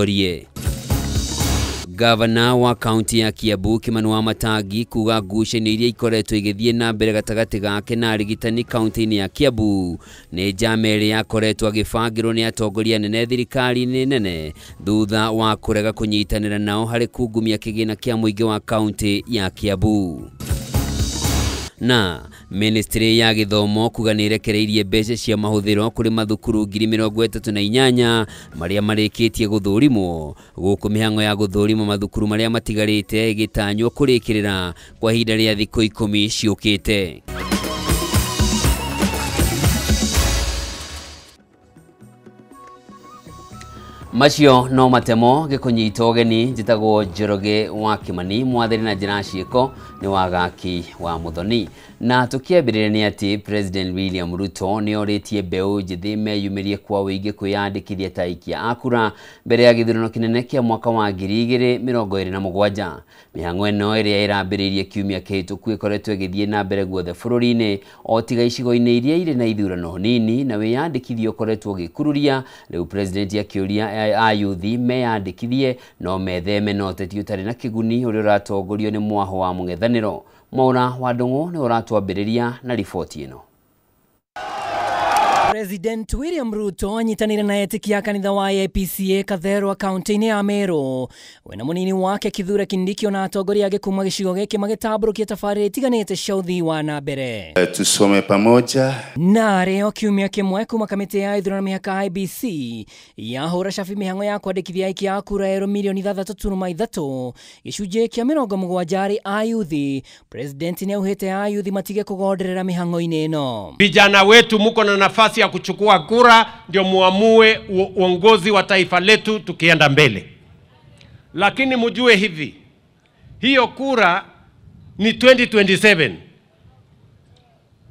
ĩtongorie. Gavana wa kaunti ya Kiambu Kimani Wamatangi kuga ngucanio iria ikoretwo igĩthiĩ na mbere gatagatĩ gake na arigitani kaunti-inĩ ya Kiambu nĩ njama ĩrĩa yakoretwo agĩbangĩrwo nĩ atongoria anene thirikari-inĩ nene thutha wa kũrega kũnyitanĩra nao harĩ kungumia kĩgĩna kĩa mũingĩ wa kaunti ya Kiambu. Na ministry ya gĩthomo kuga nĩ ĩrekereirie mbeca cia mahũthĩro kũrĩ mathukuru 38,000 marĩa marĩkĩtie gũthũrimwo gũkũ mĩhang'o ya gũthũrima mathukuru marĩa matigarĩte ĩgĩtanywo kũrĩkĩrĩra kwa ihinda rĩa thikũ 10 ciũkĩte. Macio no matemo gĩkũnyita ũgeni. Njĩtagwo Njoroge wa Kimani, mwathiri na njĩra ciĩko nĩ Wagaki wa Muthoni. Na tũkĩambĩrĩria nĩ atĩ President William Ruto nĩ orĩtie mbeũ njĩthĩ meyumĩrie kwa ũingĩ kwĩyandĩkithia ta aikia a kura mbere ya gĩthurano kĩnene kĩa mwaka wa 2027. Mĩhang'o ĩno ĩrĩa ĩrambĩrĩirie kiumia kĩhĩtũku ĩkoretwo ĩgĩthiĩ na mbere guothe bũrũri-inĩ o tiga icigo-inĩ iria irĩ na ithurano nini na wĩyandĩkithia ũkoretwo ũgĩkururia. Rĩu President akĩũria ayuthi meyandĩkithie no metheme na ũteti ũtarĩ na kĩguni ũrĩa ũratongorio nĩ mwaho wa mũng'ethanĩro. Mwaura wa Ndung'u nĩ ũratwambĩrĩria na riboti ĩno. President William Ruto anyitanire na etĩkia a kanitha wa APCA Katherwa kaunti-inĩ ya Meru wena mũnini wake Kithure Kindiki na atongoria angĩ kuma gĩcigo gĩkĩ magĩtambũrũkia tabarĩra itiganĩte cia ũthii wa na mbere. Tusome pamoja. Na rĩo kiumia kĩmwe kuma kamĩtĩ ya ithurano mĩhaka IEBC yahũra cabi mĩhang'o ya kwandĩkithia aikia a kura erũ milioni 6.3 gĩcunjĩ kĩa 70 arĩ ayuthi. President nĩaugĩte ayuthi matige kũgonderera mĩhang'o-inĩ ĩno. Vijana wetu muko na nafasi ya kuchukua kura ndio muamue uongozi wa taifa letu tukienda mbele. Lakini mjue hivi, hiyo kura ni 2027.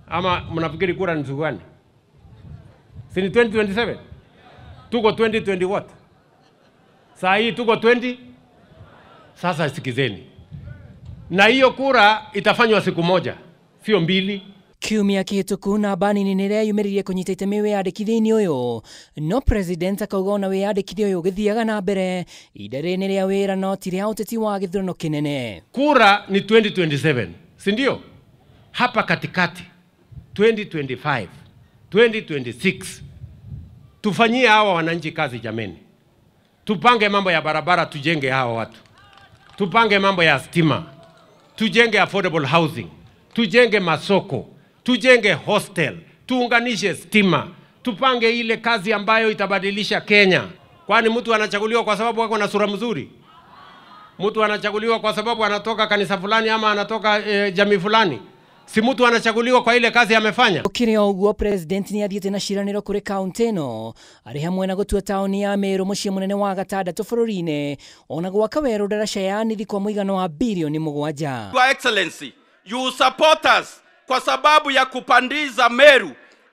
Ama mnafikiri kura ni siku gani? Si ni 2027? Tuko 2020 what? Saa hii tuko 20? Sasa sikizeni. Na hiyo kura itafanywa siku moja, sio mbili. Kiumia kĩhĩtũku namba nini nĩreyumĩririe kũnyita itemi wĩyandĩkithia-inĩ ũyũ no president akauga ona wĩyandĩkithia ũyũ ũgĩthiaga na mbere ihinda rĩrĩ nĩ rĩa wĩra no ti rĩa ũteti wa gĩthurano kĩnene. Kura ni 2027, si ndio? Hapa katikati 2025, 2026 tufanyie hawa wananchi kazi jameni. Tupange mambo ya barabara, tujenge hawa watu. Tupange mambo ya stima, tujenge affordable housing, tujenge masoko, tujenge hostel, tuunganishe stima, tupange ile kazi ambayo itabadilisha Kenya. Kwani mtu anachaguliwa kwa sababu ako na sura mzuri? Mtu anachaguliwa kwa sababu anatoka kanisa fulani ama anatoka jamii fulani? Si mtu anachaguliwa kwa ile kazi amefanya. Ũkĩrĩ o ũguo president nĩ athiĩte na ciĩranĩro kũrĩ kaunti ĩno arĩ hamwe na gũtua taũni ya Meru mũciĩ mũnene wa gatandatũ bũrũri-inĩ ona gwaka werũ ndaraca ya nithi kwa mũigana wa bilioni 7. Your Excellency, you support us kwa sababu ya kupandiza Meru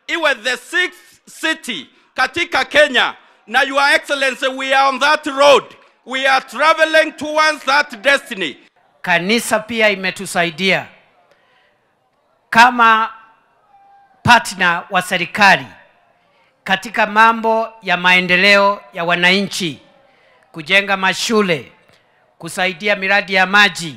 iwe the 6th city katika Kenya. Na Your Excellency, we are on that road. We are traveling towards that destiny. Kanisa pia imetusaidia kama partner wa serikali katika mambo ya maendeleo ya wananchi, kujenga mashule, kusaidia miradi ya maji.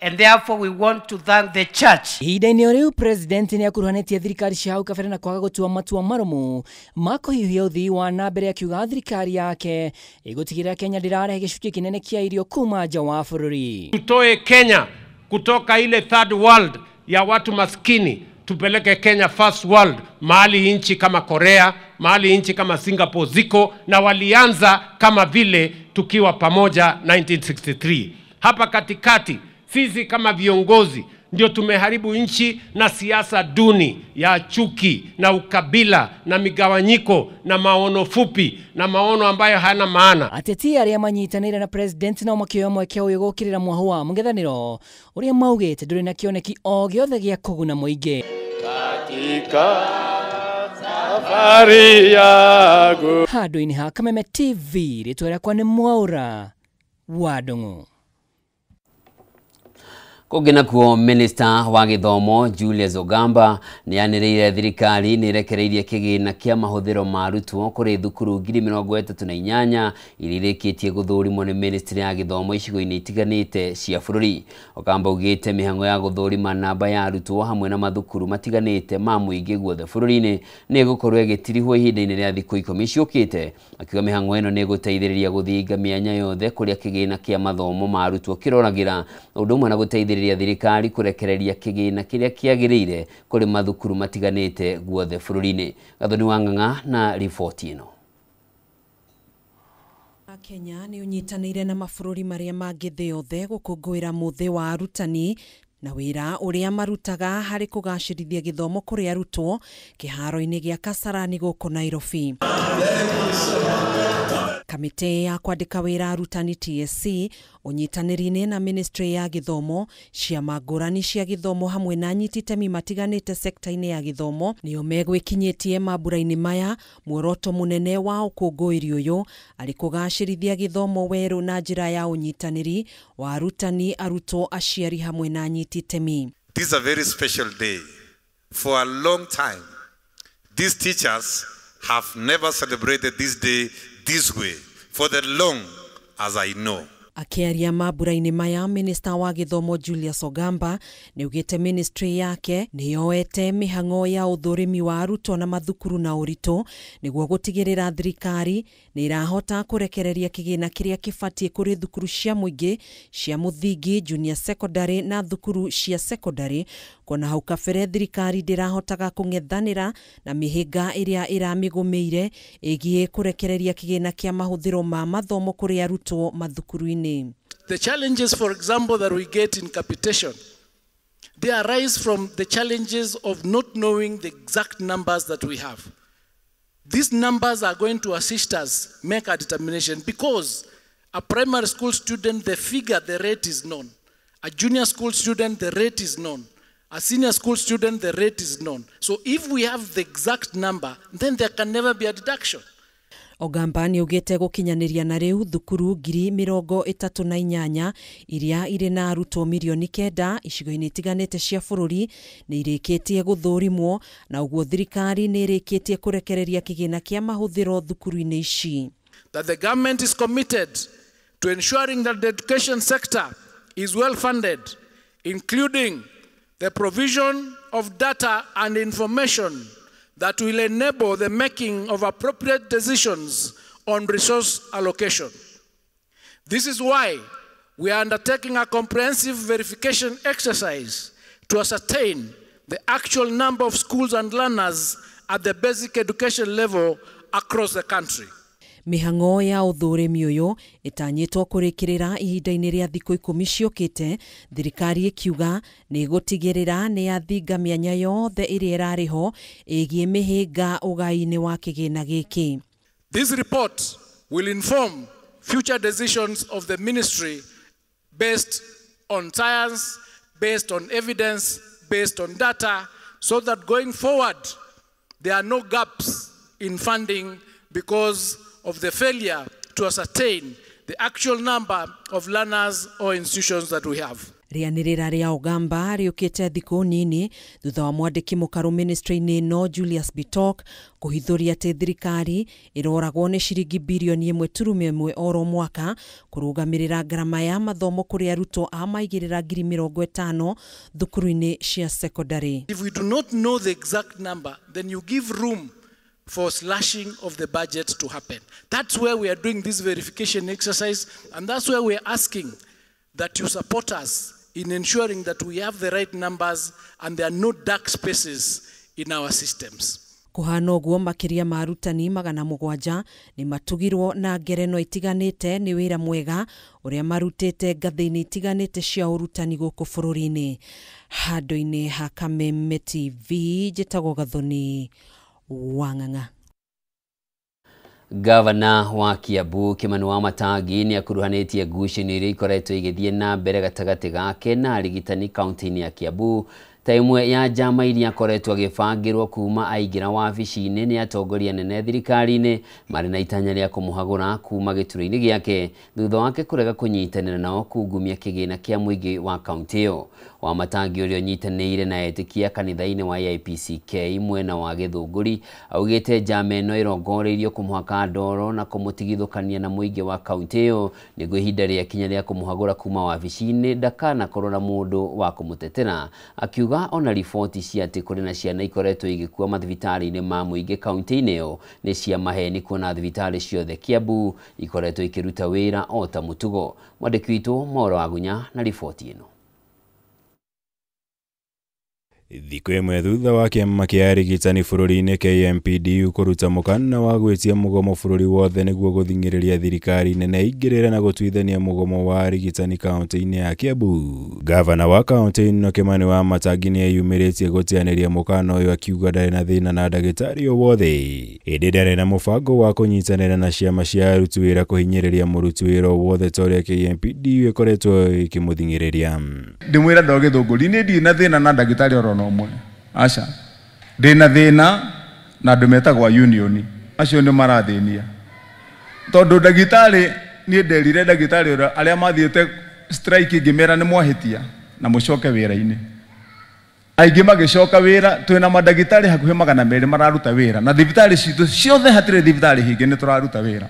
And therefore we want to thank the church. Ihinda-inĩ o rĩu president nĩ akuruhanĩtie thirikari cia hau kabere na kwaga gũtua matua marũmu ma kũhiũhia ũthii wa na mbere akiuga thirikari yake ĩgũtigĩrĩra Kenya ndĩrarehe gĩcunjĩ kĩnene kĩa irio kuma nja wa bũrũri. Tutoe Kenya kutoka ile third world ya watu maskini, tupeleke Kenya first world, mahali nchi kama Korea, mahali nchi kama Singapore ziko, na walianza kama vile tukiwa pamoja 1963. Hapa katikati sisi kama viongozi ndio tumeharibu nchi na siasa duni ya chuki na ukabila na migawanyiko na maono fupi na maono ambayo hayana maana. Ateti arĩa manyitanĩire na president nao makĩoya mweke ũyũ gũkĩrĩra mwahu wa mũng'ethanĩro ũrĩa maugĩte ndũrĩ na kĩoneki o gĩothe gĩa kũguna mũingĩ. Katika safari yangu. Handũ-inĩ ha Kameme TV, rĩtwa rĩakwa nĩ Mwaura wa Ndung'u. Kũngĩ nakuo, Minister wa gĩthomo Julius Ogamba nĩ anĩrĩire thirikari nĩ ĩrekereirie kĩgĩna kĩa mahũthĩro ma arutwo kũrĩ thukuru 38,000 iria irĩkĩtie gũthũrimwo nĩ ministry ya gĩthomo icigo-inĩ itiganĩte cia bũrũri. Ogamba augĩte mĩhang'o ya gũthũrima namba ya arutwo hamwe na mathukuru matiganĩte ma mũingĩ guothe bũrũri-inĩ nĩ ĩgũkorwo ĩgĩtirihwo ihinda-inĩ rĩa thikũ 10 ciũkĩte. Akiuga mĩhang'o ĩno nĩ ĩgũteithĩrĩria gũthinga mĩanya yothe kũrĩa kĩgĩna kĩa mathomo ma arutwo kĩroragĩra, ũndũ ũmwe na gũteithĩrĩria thirikari kũrekereria kĩgĩna kĩrĩa kĩagĩrĩire kũrĩ mathukuru matiganĩte guothe bũrũri-inĩ. Gathoni wa Ng'ang'a na riboti ĩno. Kenya nĩ ũnyitanĩire na mabũrũri marĩa mangĩ thĩ yothe gũkũngũĩra mũthĩ wa arutani na wĩra ũrĩa marutaga harĩ kũgacĩrithia gĩthomo kũrĩ arutwo kĩharo-inĩ gĩa Kasarani gũkũ Nairobi. Kamĩtĩ ya kwandĩka wĩra arutani TSC ũnyitanĩri-inĩ na ministry ya gĩthomo, ciama ngũrani cia gĩthomo hamwe na anyiti itemi matiganĩte sekta-inĩ ya gĩthomo nĩo megwĩkinyĩtie mambura-inĩ maya. Muoroto mũnene wa ũkũngũĩri ũyũ arĩ kũgacĩrithia gĩthomo werũ na njĩra ya ũnyitanĩri wa arutani, arutwo, aciari hamwe na anyiti itemi. This is a very special day. For a long time, these teachers have never celebrated this day this way for the long as I know. Akĩaria mambura-inĩ maya, Minister wa gĩthomo Julius Ogamba nĩaugĩte ministry yake nĩyoete mĩhang'o ya ũthũrimi wa arutwo na mathukuru na ũritũ nĩguo gũtigĩrĩra thirikari nĩ ĩrahota kũrekereria kĩgĩna kĩrĩa kĩbatiĩ kũrĩ thukuru cia mũingĩ cia mũthingi, junior secondary na thukuru cia secondary, kuona hau kabere thirikari ndĩrahotaga kũng'ethanĩra na mĩhĩnga ĩrĩa ĩramĩgũmĩire ĩgiĩ kũrekereria kĩgĩna kĩa mahũthĩro ma mathomo kũrĩ arutwo mathukuru-inĩ. The challenges, for example, that we get in capitation, they arise from the challenges of not knowing the exact numbers that we have. These numbers are going to assist us make a determination, because a primary school student, the figure, the rate is known. A junior school student, the rate is known. A senior school student, the rate is known. So if we have the exact number, then there can never be a deduction. Ogamba nĩaugĩte gũkinyanĩria na rĩu thukuru 38,000 iria irĩ na arutwo 9 milioni icigo-inĩ itiganĩte cia bũrũri nĩ irĩkĩtie gũthũrimwo, na ũguo thirikari nĩ ĩrĩkĩtie kũrekereria kĩgĩna kĩa mahũthĩro thukuru-inĩ ici. That the government is committed to ensuring that the education sector is well funded, including the provision of data and information that will enable the making of appropriate decisions on resource allocation. This is why we are undertaking a comprehensive verification exercise to ascertain the actual number of schools and learners at the basic education level across the country. Mĩhang'o ya ũthũrimi ũyũ ĩtanyĩtwo kũrĩkĩrĩra ihinda-inĩ rĩa thikũ 10 ciũkĩte, thirikari ĩkiuga nĩ ĩgũtigĩrĩra nĩ yathinga mĩanya yothe ĩrĩa ĩrarĩ ho ĩgiĩ mĩhĩnga ũgai-inĩ wa kĩgĩna gĩkĩ. This report will inform future decisions of the ministry based on science, based on evidence, based on data, so that going forward there are no gaps in funding because of the failure to ascertain the actual number of learners or institutions that we have. Rĩanĩrĩra rĩa Ogamba rĩũkĩte thikũ nini thutha wa mwandĩki mũkarũ ministry-inĩ ĩno Julius Bitok kũhithũria atĩ thirikari ĩroragwo nĩ ciringi 1.1 birioni oro mwaka kũrũgamĩrĩra ngarama ya mathomo kũrĩ arutwo a maigĩrĩra 50,000 thukuru-inĩ cia secondary. If we do not know the exact number, then you give room for slashing of the budget to happen. That's where we are doing this verification exercise, and that's where we are asking that you support us in ensuring that we have the right numbers and there are no dark spaces in our systems. Kũhana ũguo, makĩria ma arutani 700 nĩ matugirwo na ngerenwa itiganĩte nĩ wĩra mwega ũrĩa marutĩte ngathĩ-inĩ itiganĩte cia ũrutani gũkũ bũrũri-inĩ. Handũ-inĩ ha Kameme TV, njĩtagwo Gathoni wa Ng'ang'a. Gavana wa Kiambu Kimani Wamatangi nĩ akuruhanĩtie ngucanio iria ikoretwo igĩthiĩ na mbere gatagatĩ gake na arigitani kaunti-inĩ ya Kiambu Ta ĩmwe ya njama iria akoretwo agĩbangĩrwo kuma aingĩra wabici-inĩ nĩ atongoria nene thirikari-inĩ marĩ na itanya rĩa kũmũhagũra kuma gĩturwa-inĩ gĩake thutha wake kũrega kũnyitanĩra nao kungumia kĩgĩna kĩa mũingĩ wa kaunti ĩyo. Wamatangi ũrĩa ũnyitanĩire na etĩkia kanitha-inĩ wa AIPCK mwena wa Gĩthũngũri augĩte njama ĩno ĩrongoreirio kũmũhaka ndoro na kũmũtigithũkania na mũingĩ wa kaunti ĩyo nĩguo ihinda rĩakinya rĩa kũmũhagũra kuma wabici-inĩ ndakanakorwo na mũndũ wa kũmũtetera. Akiuga ona riboti cia atĩ kũrĩ na ciana ikoretwo igĩkua mathibitarĩ-inĩ ma mũingĩ kaunti-inĩ ĩyo nĩ cia maheni kuona thibitarĩ ciothe Kiambu ikoretwo ikĩruta wĩra o ta mũtugo. Mwandĩki witũ Mauro Wagunya na riboti ĩno. Thikũ ĩmwe thutha wa kĩama kĩa arigitani bũrũri-inĩ KMPDU kũruta mũkana wa gwĩtia mũgomo bũrũri wothe nĩguo gũthing'ĩrĩria thirikari nene ĩingĩrĩre na gũtuithania mũgomo wa arigitani kaunti-inĩ ya Kiambu. Gavana wa kaunti ĩno Kimani Wamatangi nĩeyumĩrĩtie gũteanĩria mũkana ũyũ akiuga ndarĩ na thĩna na ndagĩtarĩ o wothe, ĩndĩ ndarĩ na mũbango wa kũnyitanĩra na ciama cia aruti wĩra kũhinyĩrĩria mũruti wĩra o wothe ta ũrĩa KMPDU ĩkoretwo ĩkĩmũthing'ĩrĩria. Ndĩmwĩra ndo Gĩthũngũri niĩ ndirĩ na thĩna na ndagĩtarĩ oro na ũmwe, aca ndĩna thĩna na andũ metagwo union acio nĩ marathĩnia tondũ ndagĩtarĩ niĩ nderire ndagĩtarĩ ũrĩa arĩa mathiĩte strike ngĩmera nĩ mwahĩtia na mũcoke wĩra-inĩ. Aingĩ magĩcoka wĩra, twĩna mandagĩtarĩ hakuhĩ 200 mararuta wĩra na thibitarĩ citũ ciothe hatirĩ thibitarĩ hinge nĩ tũraruta wĩra.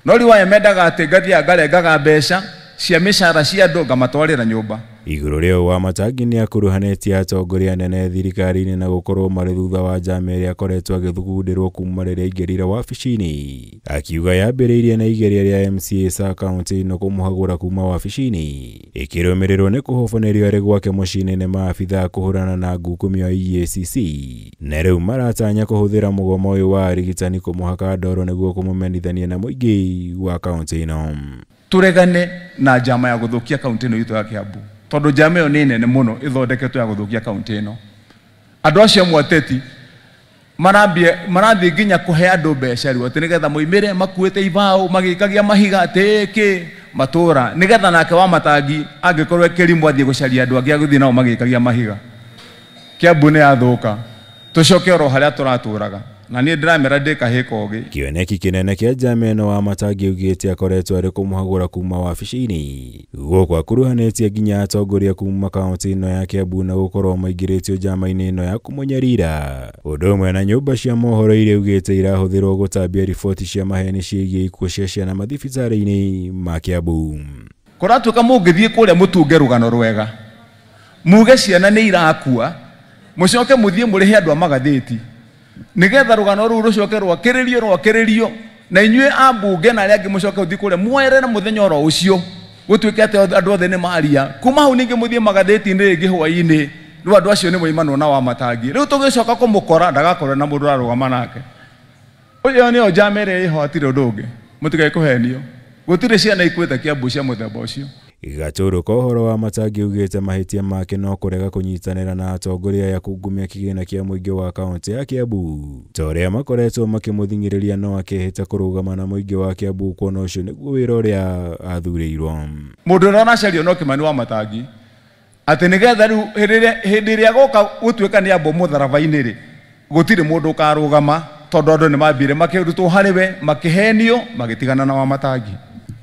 No rĩu aya mendaga atĩ ngathiaga ngarengaga mbeca cia mĩcara cia andũ ngamatwarĩra nyũmba. Igũrũ rĩa ũũ Wamatangi nĩakuruhanĩtie atongoria anene thirikari-inĩ na gũkorwo marĩ thutha wa njama ĩrĩa akoretwo agĩthugundĩrwo kuma rĩrĩa aingĩrire wabici-inĩ. Akiuga yambĩrĩirie na igeria rĩa MCA a kaunti ĩno kũmũhagũra kuma wabici-inĩ, ĩkĩrũmĩrĩrwo nĩ kũhobanĩrio arĩ gwake mũciĩ-inĩ nĩ maabithaa kũhũrana na ngukumio a EACC, na rĩu maratanya kũhũthĩra mũgomo ũyũ wa arigitani kũmũhaka ndoro nĩguo kũmũmenithania na mũingĩ wa kaunti ĩno. Tũregane na njama ya gũthũkia kaunti ĩno itũ ya Kiambu tondũ njama ĩyo nĩ nene mũno ĩthondeketwo ya gũthũkia kaunti ĩno. Andũ acio amwe ateti marathiĩ nginya kũhe andũ mbeca rĩu atĩ nĩgetha moimĩre makuĩte ibaũ magĩikagia mahiga atĩ kĩ matũra nĩgetha nake Wamatangi angĩkorwo ekĩrimũ athiĩ gũcaria andũ angĩ agũthiĩ nao magĩikagia mahiga. Kiambu nĩ yathũka, tũcoke oro harĩa tũratũraga na niĩ ndĩramera ndĩ kahĩĩ kogĩ. Kĩoneki kĩnene kĩa njama ĩno Wamatangi augĩte akoretwo arĩ kũmũhagũra kuma wabici-inĩ. Gũkũ akuruhanĩtie nginya atongoria kuma kaunti ĩno ya Kiambu na gũkorwo maingĩrĩtio njama-inĩ ĩno ya kũmũnyarira. Ũndũ ũmwe na nyũmba cia mohoro iria augĩte irahũthĩrwo gũtambia riboti cia maheni ciĩgiĩ ikuũ cia ciana mathibitarĩ-inĩ ma Kiambu. Kũratuĩka mũngĩthiĩ kũrĩa mũtunge rũgano rwega, muge ciana nĩ irakua, mũcoke mũthiĩ mũrĩhe andũ a magathĩti nĩgetha rũgano rũu rũcoke rwakĩrĩrio na inyuĩ ambunge na arĩa angĩ mũcoke ũthiĩ kũrĩa mwerere mũthenya oro ũcio gũtuĩke atĩ andũ othe nĩ maria. Kuma hau ningĩ mũthiĩ magathĩti-inĩ rĩngĩ hwaĩ-inĩ, rĩu andũ acio nĩ moimanwo na Wamatangi. Rĩu tũgĩcoka kũmũkora ndagakorwo na mũndũ ũrarũgama nake. Ũyũ nĩyo njama ĩrĩa ĩho, hatirĩ ũndũ ũngĩ, mũtigae kũhenio, gũtirĩ ciana ikuĩte Kiambu cia mũthemba ũcio. Gatũrũ ka ũhoro Wamatangi augĩte mahĩtia make no kũrega kũnyitanĩra na atongoria aya kungumia kĩgĩna kĩa mũingĩ wa kaunti ya Kiambu ta ũrĩa makoretwo makĩmũthing'ĩrĩria no akĩhĩta kũrũgama na mũingĩ wa Kiambu kuona ũcio nĩguo wĩra ũrĩa athurĩirwo. Mũndũ ũrĩa ũracario no Kimani Wamatangi atĩ nĩgetha rĩu hĩndĩ ĩrĩa goka gũtuĩka nĩ ambwo mũtharaba-inĩ rĩ, gũtirĩ mũndũ ũkarũgama tondũ andũ nĩ mambire makĩrutwo harĩ we makĩhenio magĩtigana na Wamatangi.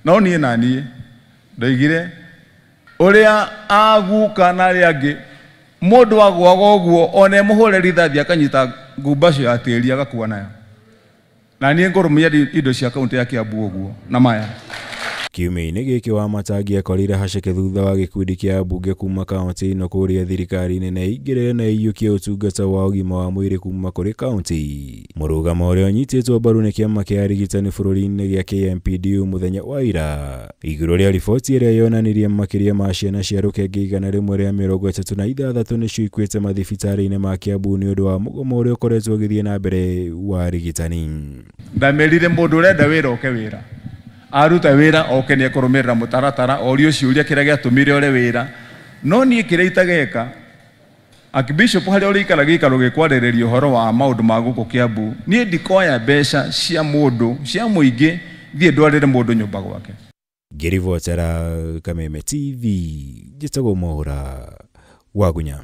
No niĩ na niĩ ndoigire ũrĩa aguka na arĩa angĩ mũndũ agũaga ũguo ona ĩmũhũre rithathi akanyita ngumbacio ya tĩri agakua nayo. Na niĩ ngũrũmia indo cia kaunti ya Kiambu ũguo na maya. Kiumia-inĩ gĩkĩ Wamatangi akorire haceke thutha wa gĩkundi kĩa ambunge kuma kaunti ĩno kũrĩa thirikari nene ĩingĩrĩre na ĩiyũkie ũtungata wa ũgima wa mwĩrĩ kuma kũrĩ kaunti. Mũrũgamo ũrĩa ũnyitĩtwo mbaru nĩ kĩama kĩa arigitani bũrũri-inĩ gĩa KMPDU mũthenya wa ira igũrũ rĩa riboti ĩrĩa yonanirie makĩria ma ciana cia rũkenge 136 nĩcio ikuĩte mathibitarĩ-inĩ ma Kiambu nĩ ũndũ wa mũgomo ũrĩa ũkoretwo ũgĩthiĩ na mbere wa arigitani. Ndamerire mũndũ ũrenda wĩra oke wĩra, aruta wĩra oke nĩ ekũrũmĩrĩra mũtaratara orio ciũria kĩrĩa gĩatũmire ore wĩra. No niĩ kĩrĩa itageka, Archbishop harĩa ũrĩikara gĩikaro gĩkwarĩrĩria ũhoro wa maũndũ ma gũkũ Kiambu, niĩ ndikoya mbeca cia mũndũ cia mũingĩ thiĩ ndwarĩre mũndũ nyũmba gwake. Ngĩribotera Kameme TV, njĩtagwo Mwaura Wagunya.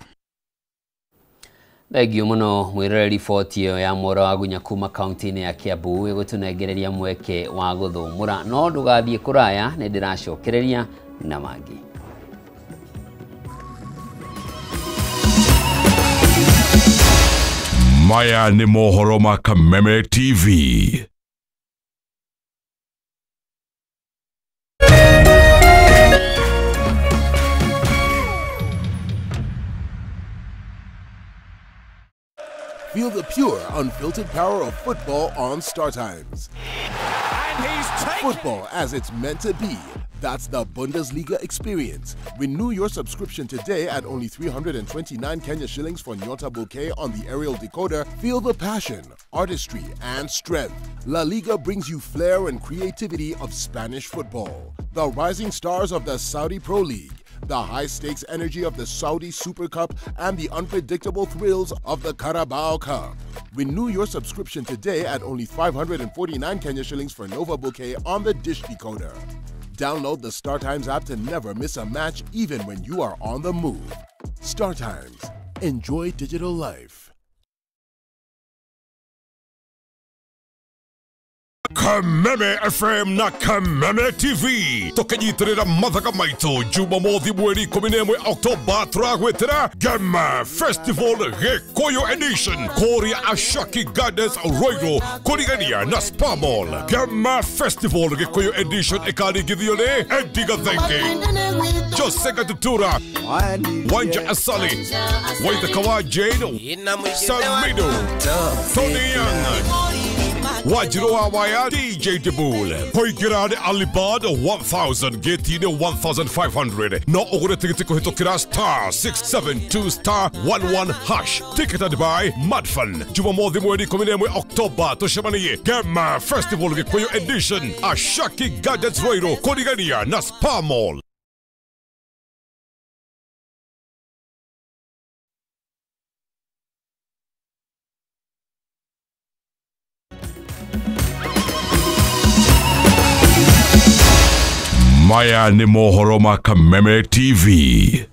Thengio muno mwiroreri riboti ĩyo ya Mworo wa Gunya kuma kaunti-inĩ ya Kiambu ĩgũtũnengereria mweke wa gũthũmũra, no ndũgathiĩ kũraya, nĩ ndĩracokereria na mangĩ. Maya nĩ mohoro ma Kameme TV. Feel the pure, unfiltered power of football on StarTimes. And he's taken football as it's meant to be. That's the Bundesliga experience. Renew your subscription today at only 329 Kenya shillings for Nyota Bouquet on the aerial decoder. Feel the passion, artistry, and strength. La Liga brings you flair and creativity of Spanish football. The rising stars of the Saudi Pro League, the high-stakes energy of the Saudi Super Cup, and the unpredictable thrills of the Carabao Cup. Renew your subscription today at only 549 Kenya shillings for Nova Bouquet on the Dish Decoder. Download the StarTimes app to never miss a match, even when you are on the move. StarTimes. Enjoy digital life. Kameme FM na Kameme TV tukinyitirira mathaga maitu Jumamothi mweri 11 Oktoba turagwitira Gema Festival Gikuyu Edition kuria Ashaki Gardens Ruiru kurigania na Spa Mall. Gema Festival Gikuyu Edition ikaringithio ni Eddie Gathenge, Jose Gatutura, Wanja Asali, Waithaka wa Jane, Samido, Tony Young, Wajiro wa Waya, DJ Debul. Kũingĩra nĩ Alibad 1000, gĩti-inĩ 1500. No ũgũre tigiti kũhĩtũkĩra star 672 star 11 hash. Ticketed by Madfan. Jumamothi mweri 11 Oktoba tũcemanie Gema Festival Gikuyu Edition, Ashaki Gardens Ruiru, kũrigania na Spa Mall. Maya nĩ mohoro ma Kameme TV.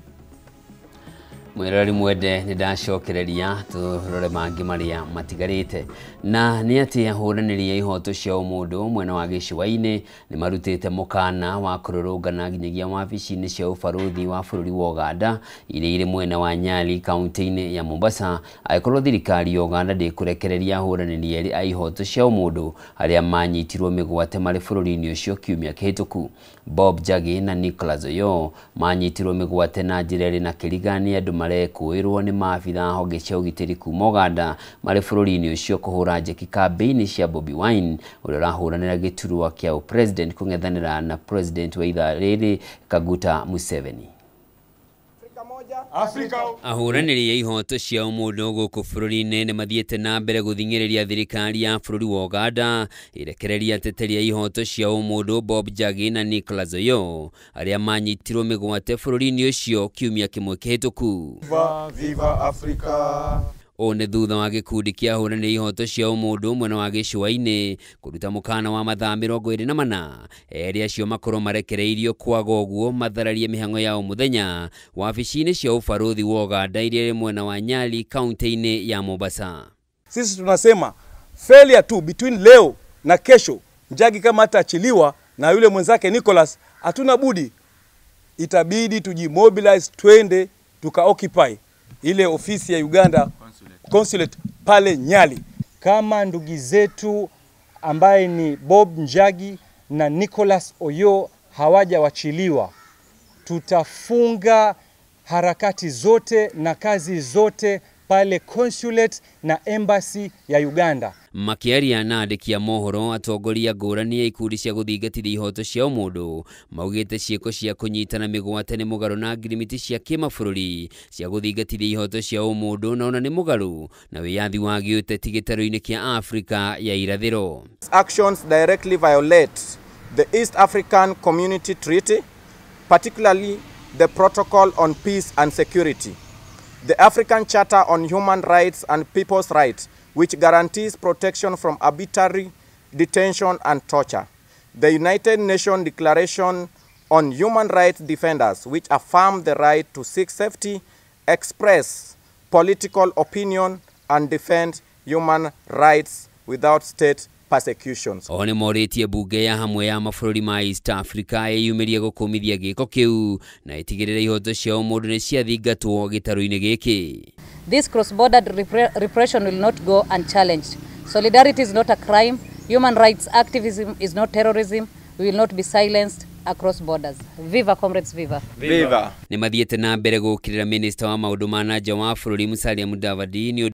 Mwiroreri mwende nĩ ndacokereria tũrore mangĩ marĩa matigarĩte, na nĩ atĩ ahũranĩri a ihoto cia ũmũndũ mwena wa gĩcũa-inĩ nĩ marutĩte mũkana wa kũrũrũngana nginyagia wabici-inĩ cia ũbarũthi wa bũrũri wa Uganda iria irĩ mwena wa Nyali kaunti-inĩ ya Mombasa angĩkorwo thirikari ya Uganda ndĩkũrekereria ahũranĩri erĩ a ihoto cia ũmũndũ arĩa manyitirwo mĩgwate marĩ bũrũri-inĩ ũcio kiumia kĩhĩtũku. Bob Njagi na Nicholas Oyoo manyitirwo mĩgwate na njĩra ĩrĩ na kĩrigani andũ marekũĩrwo nĩ maabitha honge cia ũgitĩri kuma Uganda marĩ bũrũri-inĩ ũcio kũhũra njeki kambĩini cia Bobi Wine ũrĩa ũrahũranĩra gĩturwa kĩa ũpresident kũng'ethanĩra na president wa ithaa rĩrĩ Kaguta Museveni. Ahũranĩri a ihoto cia ũmũndũ gũkũ bũrũri-inĩ nĩ mathiĩte na mbere gũthing'ĩrĩria thirikari ya bũrũri wa Uganda ĩrekereria ateteri a ihoto cia ũmũndũ Bob Njagi na Nicholas Oyoo arĩa manyitirwo mĩgwate bũrũri-inĩ ũcio kiumia kĩmwe kĩhĩtũku. Viva, viva Africa. Ũũ nĩ thutha wa gĩkundi kĩa ahũranĩri ihoto cia ũmũndũ mwena wa gĩcũa-inĩ kũruta mũkana wa mathaa 24 erĩ acio makorwo marekereirio kwaga ũguo mathararie mĩhang'o ya o mũthenya wabici-inĩ cia ũbarũthi wa Uganda iria ĩrĩ mwena wa Nyali kaunti-inĩ ya Mombasa. Sisi tunasema failure tu between leo na kesho, Njagi kama hataachiliwa na yule mwenzake Nicholas, hatuna budi, itabidi tujimobilize, twende tuka occupy ile ofisi ya Uganda consulate pale Nyali. Kama ndugu zetu ambaye ni Bob Njagi na Nicholas Oyoo hawajawachiliwa, tutafunga harakati zote na kazi zote pale consulate na embassy ya Uganda. Makiaria na andĩki a mohoro atongoria ngũrani ya ikundi cia gũthingatithia ihoto cia ũmũndũ maugĩte ciĩko cia kũnyitana mĩgwate nĩ mũgarũ na ngirimiti cia kĩmabũrũri cia gũthingatithia ihoto cia ũmũndũ na ona nĩ mũgarũ na wĩyathi wa gĩũteti gĩtarũ-inĩ kĩa Afrika ya irathĩro. Actions directly violate the East African Community Treaty, particularly the Protocol on Peace and Security, the African Charter on Human Rights and People's Rights, which guarantees protection from arbitrary detention and torture, the United Nations Declaration on Human Rights Defenders, which affirm the right to seek safety, express political opinion and defend human rights without state persecutions. Oho nĩ morĩtie mbunge ya hamwe ya mabũrũri ma East Africa ĩyumĩrie gũkũmithia gĩko kĩu na ĩtigĩrĩre ihoto cia ũmũndũ nĩ ciathingatwo gĩtarũ-inĩ gĩkĩ. This cross-border repression will not go unchallenged. Solidarity is not a crime. Human rights activism is not terrorism. We will not be silenced across borders. Viva, comrades, viva. Viva. Nĩ mathiĩte na mbere gũkĩrĩra minista wa maũndũ ma na nja wa bũrũri Musalia Mudavadi nĩ